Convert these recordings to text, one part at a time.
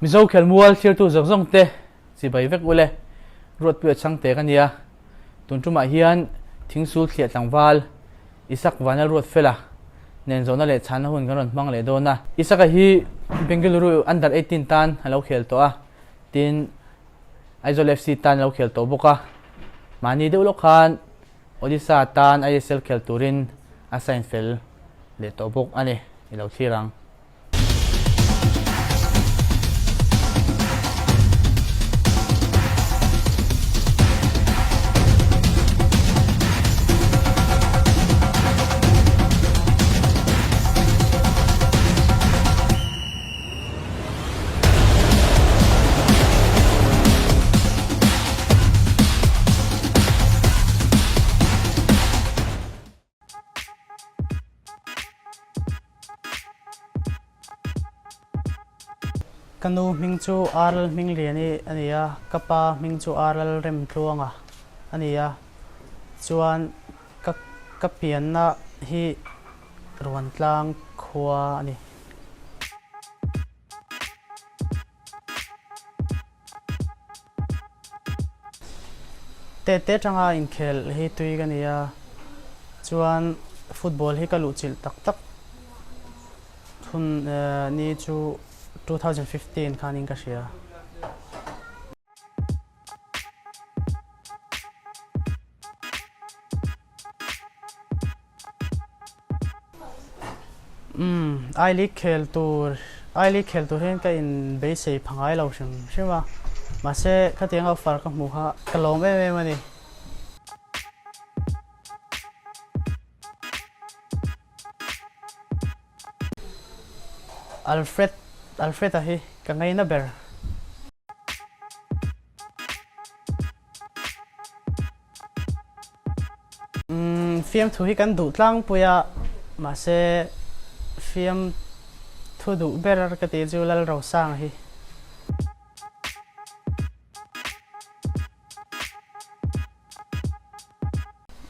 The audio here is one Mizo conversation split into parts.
Mizo khelmual thlirtu zawng zawng te chibai vek ule. Ruatpuia chhangte ka nia. Tun tumah hian Thingsul thliah tlangval Isak Vanel Ruatfela nen zawhna leh chhanna hun kan rawn hmang leh dawn a. Isaka hi Bengaluru Under 18 tan a lo khel tawh a, tin Aizawl FC tan a lo khel tawh bawk a. Mahni deuh lawk khan Odisha tan ISL khel turin a sign fel leh tawh bawk a ni, i lo thlir ang. Ka nu hming chu Aral Hmingliani a ni a, ka pa hming chu Aral Remtluanga a ni a. Chuan ka ka pianna hi Ruantlang khua a ni. Tete atanga inkhel hi tui ka ni a, chuan football hi ka luhchilh tak tak hun ni chu 2015 khanin ka hria. Umm, I League khel tur, I League khel tur hian ka in beisei pha ngai lo hrim hrim a, mahse khatiang offer ka hmuh kha ka lawm em em a ni. Alfred, Alfred-a hi ka ngaina ber. Fiamthu hi kan duh tlangpui a, mahse fiamthu duh ber ka tih chu Lalrosanga hi.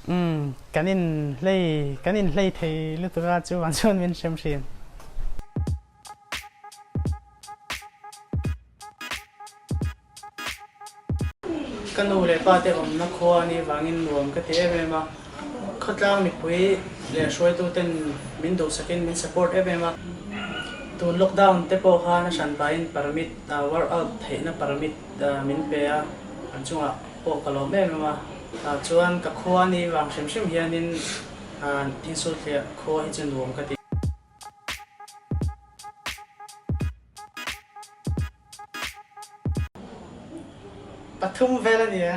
Umm, kan inhlei, kan inhlei thei lutuk a, chuvang chuan min hrem thin. Ka nu leh pa te awmna khua a nih vangin nuam ka ti em em a, khawtlang mipui leh hruaituten min duhsakin min support em em a. Tun lockdown te pawh khan a hran pahin permit, workout theihna permit min pe a, an chungah pawh ka lawm em em a. Chuan ka khua a nih vang hrim hrim hianin Thingsulthliah khua hi chu nuam ka ti. Pathum vel a nia.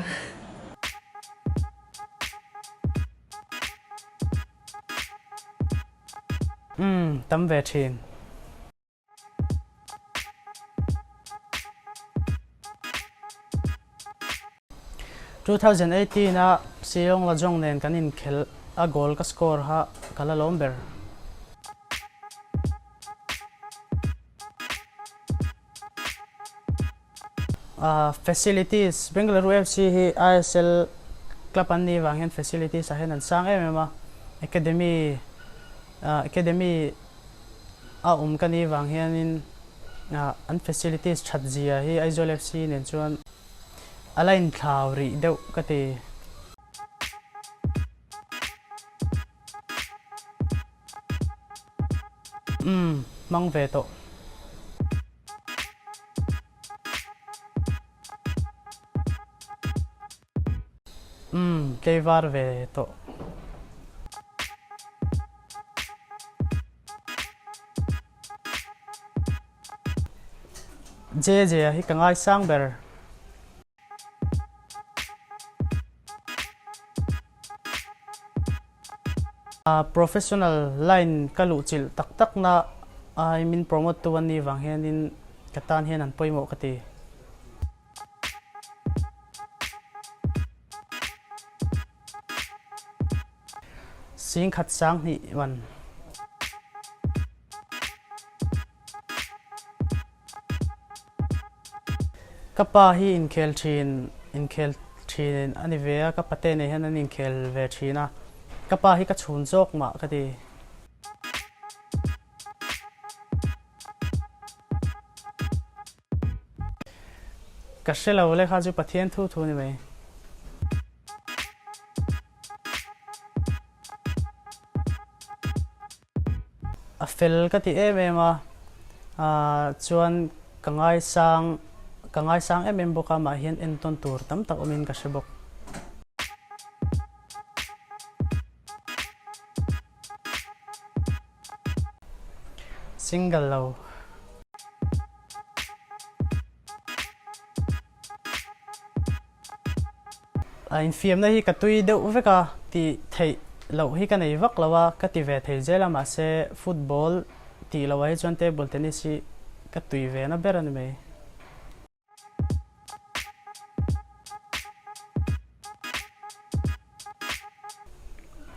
Umm, tam ve thin. 2018 a Seong Lajong nen kan inkhelh a goal ka score kha ka la lawm ber. Facilities, Bengaluru FC hi ISL club an nih vang hian facilities ah hian an sang em em a, academy academy a awm ka nih vang hianin an facilities that zia hi Aizawl FC nen chuan a la inthlau rih deuh ka ti. Umm, hmang ve tawh. Umm, tleivar ve tawh. JJ a hi ka ngaisang ber. Professional line ka luhchilh tak tak na ai min promote tu an nih vang hianin ka tan hian an pawimawh ka ti. Singkhat sang hnih man. Ka pa hi inkhel thin, inkhel thin a ni ve a, ka pate nei hian an inkhel ve thin a, ka pa hi ka chhun zawk mah ka ti. Ka hre lo le kha chu Pathian thu thu ni mai. A fel ka ti em em a, chuan ka ngaisang ka ngaisang em em bawk a, mah hian entawn tur tam tak awmin ka hre bawk. Single lo. A infiamna hi ka tui deuh vek a, tih theih loh hi ka nei vak lo a, ka ti ve thei zel a, mahse football tih loh ah hi chuan table tennis hi ka tui ve na ber a ni mai.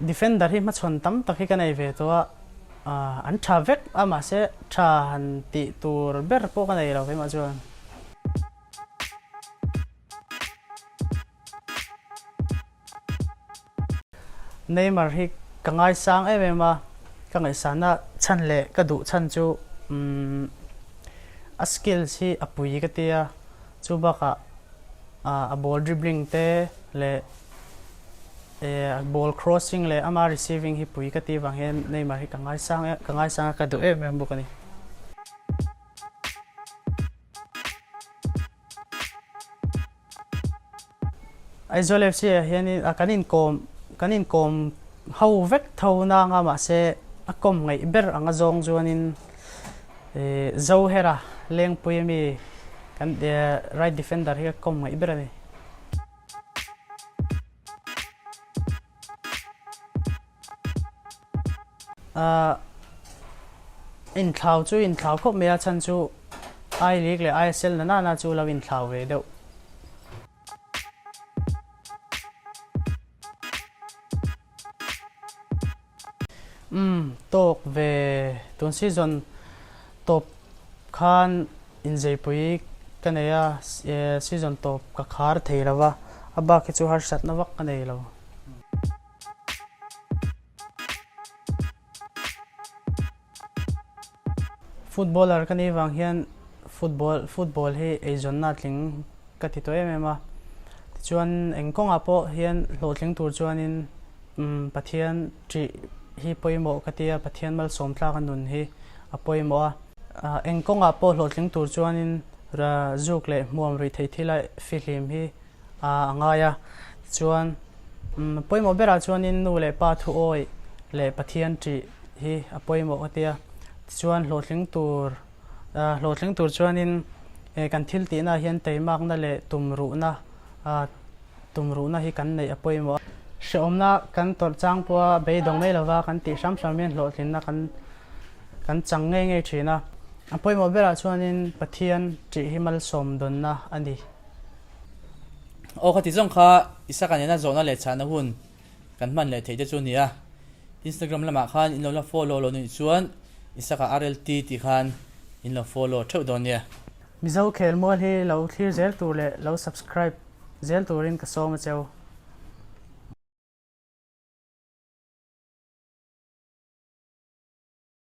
Defender hi hmachhawn tam tak hi ka nei ve tawh a, an tha vek a mahse tha han tih tur ber pawh ka nei lo keimah chuan. Neymar hi ka ngaisang em em a, ka ngaihsana chhan leh ka duh chhan chu a skills hi a pui ka ti a, chu bakah a ball dribbling te leh a ball crossing leh ama receiving hi pui ka ti vang hian Neymar hi ka ngaisang ka ngaisang a ka duh em em bawk a ni. Aizawl FC ah hianin kan inkawm kan inkawm ho vek tho nang a mahse a kawm ngaih ber anga zawng chuanin ih Zohera Lengpui ami kan right defender hi a kawm ngaih ber a ni. Ahh inthlau chu inthlau khawp mai a chhan chu I League leh ISL na nana chu lo inthlau ve deuh. Umm tawk ve tun season tawp khan inzeipui ka nei a season tawp ka khar thei lo va a bak hi chu harsatna vak ka nei lo. Footballer ka nih vang hian football football hi eizawnna tling ka ti tawh em em a tichuan eng kawngah pawh hian hlawhtling tur chuanin umm Pathian ṭih hi pawimawh ka ti a Pathian malsawm tlak a nun hi a pawimawh a eng kawngah pawh hlawhtling tur chuanin zuk leh hmuam ruih theih thila fihlim hi a ngai a tichuan pawimawh berah chuanin nu leh pa thu awih leh Pathian ṭih hi a pawimawh ka tia tichuan hlawhtling tur hlawhtling tur chuanin kan thil tihnaah hian teimakna leh tumruhna tumruhna hi kan neih a pawimawh a. Hrehawmna kan tawrh chang pawha beidawng mai lova kan tih hram hram hian hlawhtlinna kan kan chang ngei ngei thin a. A pawimawh berah chuanin Pathian ṭih hi malsawm dawnna a ni. Aw khati zawng kha Isaka nena zawhna leh chhahna hun kan hman leh theih te chu a ni a. Instagram lamah khan in lo la follow lo nih chuan Isaka RLT tih khan in lo follow theuh dawn nia. Mizo khelmual hi lo thlir zel tur leh lo subscribe zel turin ka sawm a cheu.